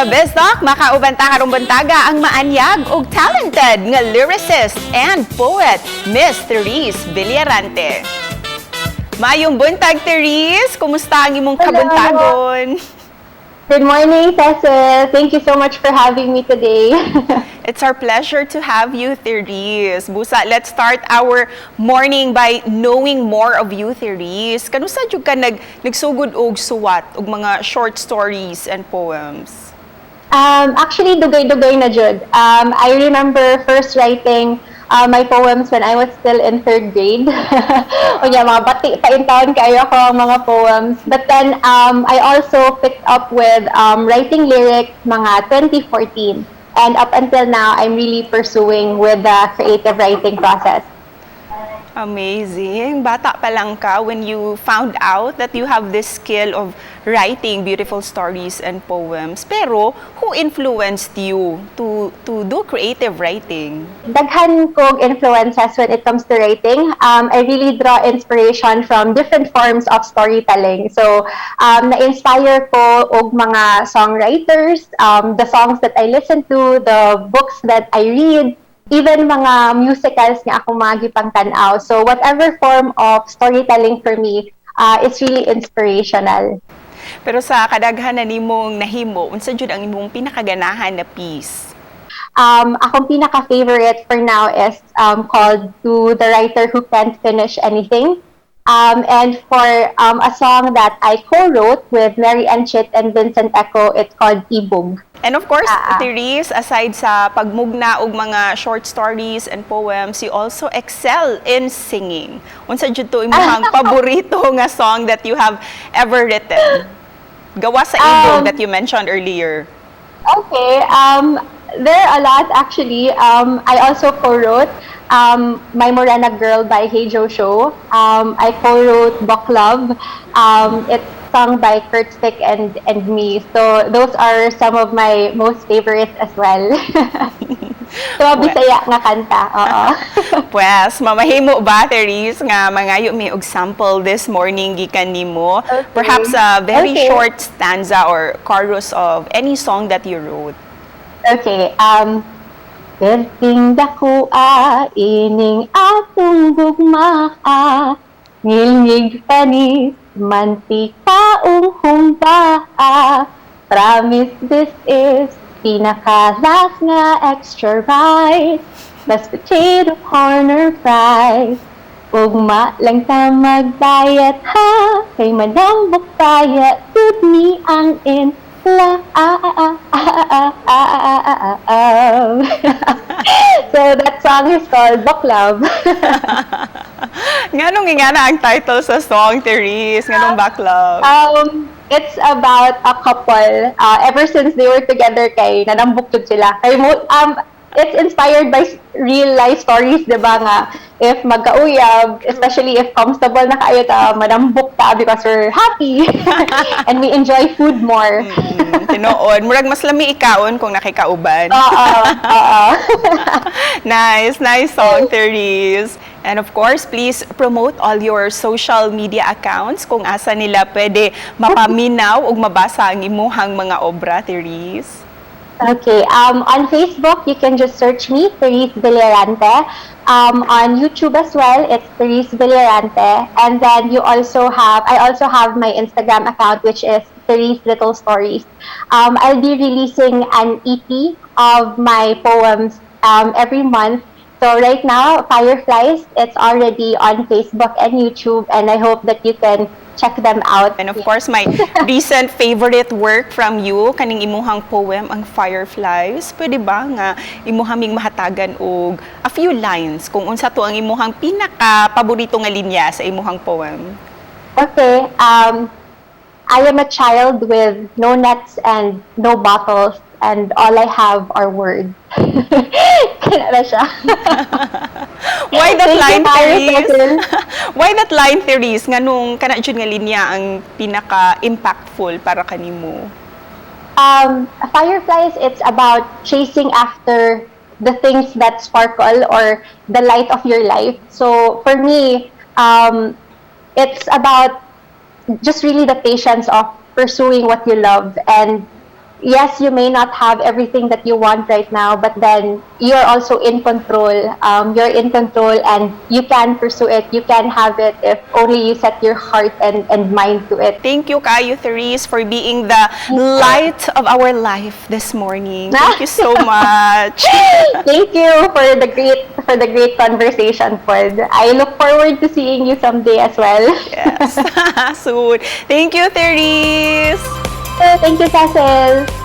Sa BizTalk, makauban ta karong buntaga ang maanyag ug talented nga lyricist and poet, Miss Therese Villarante. Maayong buntag, Therese! Kumusta ang imong Hello. Kabuntagon? Good morning, Cecil. Thank you so much for having me today. It's our pleasure to have you, Therese. Busa, let's start our morning by knowing more of you, Therese. Kanusa jud ka nagsugod og suwat og mga short stories and poems? Actually, dugay-dugay na jud. I remember first writing my poems when I was still in third grade. Unya, mga bati pa intawon kaayo ko ang mga poems. But then, I also picked up with writing lyrics mga 2014. And up until now, I'm really pursuing with the creative writing process. Amazing. Bata pa lang ka when you found out that you have this skill of writing beautiful stories and poems. Pero, who influenced you to do creative writing? Daghan kog influences when it comes to writing. I really draw inspiration from different forms of storytelling. So, na-inspire ko og mga songwriters, the songs that I listen to, the books that I read, even mga musicals nga akong mga gipangtan-aw. So, whatever form of storytelling for me, it's really inspirational. Pero sa kadaghan na nimong nahimo, unsa jud ang imong pinakaganahan na piece? Akong pinaka-favorite for now is called "To the Writer Who Can't Finish Anything." And for a song that I co-wrote with Mary Ann Chit and Vincent Echo, it's called "Ibog." And of course, Ah. Therese, aside sa pagmugna og mga short stories and poems, you also excel in singing. Unsa jud to imong paborito nga song that you have ever written? Gawas sa "Ibog" that you mentioned earlier. Okay. There are a lot, actually. I also co-wrote "My Morena Girl" by Hey Joe Show. I co-wrote "Book Love." It's sung by Kurt Stick and me. So those are some of my most favorites as well. So, Bisaya nga kanta. Oo. Pues, mamahimo ba, Therese, nga mangayo mi og sample this morning gikan nimo? Okay. Perhaps a very Okay. short stanza or chorus of any song that you wrote. Okay. Perting dakua ining atong gugma, ngilngig panis mantikaong humba. Promise this is pinaka-last nga extra rice plus potato corner fries. Ugma lang ta mag-diet ha, kay manambok taya jud ni ang in la ah ah ah ah ah ah ah ah ah. So that song is called "Book Love." Nganong ingana ang title sa song, Therese? Nganong "Back Love"? It's about a couple. Ever since they were together, kay nanambok jud sila. Kay mo, it's inspired by real life stories, di ba nga? If magkauyab, especially if comfortable na kaayo ta, manambok ta because we're happy and we enjoy food more. Tinuod. Murag mas lami ikaon kung nakikauban. Oo. Nice, nice song, Therese. And of course, please promote all your social media accounts kung asa nila pwede mapaminaw ug mabasa ang imuhang mga obra, Therese. Okay. On Facebook, you can just search me, Therese Villarante. On YouTube as well, it's Therese Villarante. And then I also have my Instagram account, which is Therese Little Stories. I'll be releasing an EP of my poems every month. So right now, "Fireflies," it's already on Facebook and YouTube, and I hope that you can check them out. And of course, my recent favorite work from you, kaning imuhang poem, ang "Fireflies." Pwede ba nga imuha ming mahatagan og a few lines kung unsa to ang imuhang pinaka paborito nga linya sa imuhang poem? Okay. I am a child with no nets and no bottles, and all I have are words. Kana na siya. Why that Thank you, line, Karen Therese? Cecil. Why that line, Therese? Nganong kana jud nga linya ang pinaka impactful para kanimo? "Fireflies," it's about chasing after the things that sparkle or the light of your life. So for me, it's about just really the patience of pursuing what you love and Yes, you may not have everything that you want right now, but then you're also in control. You're in control and you can pursue it. You can have it if only you set your heart and mind to it. Thank you kaayo, Therese, for being the light of our life this morning. Thank you so much. Thank you for the great conversation, pod. I look forward to seeing you someday as well. Yes. Soon. Thank you, Therese. Thank you, Cecil.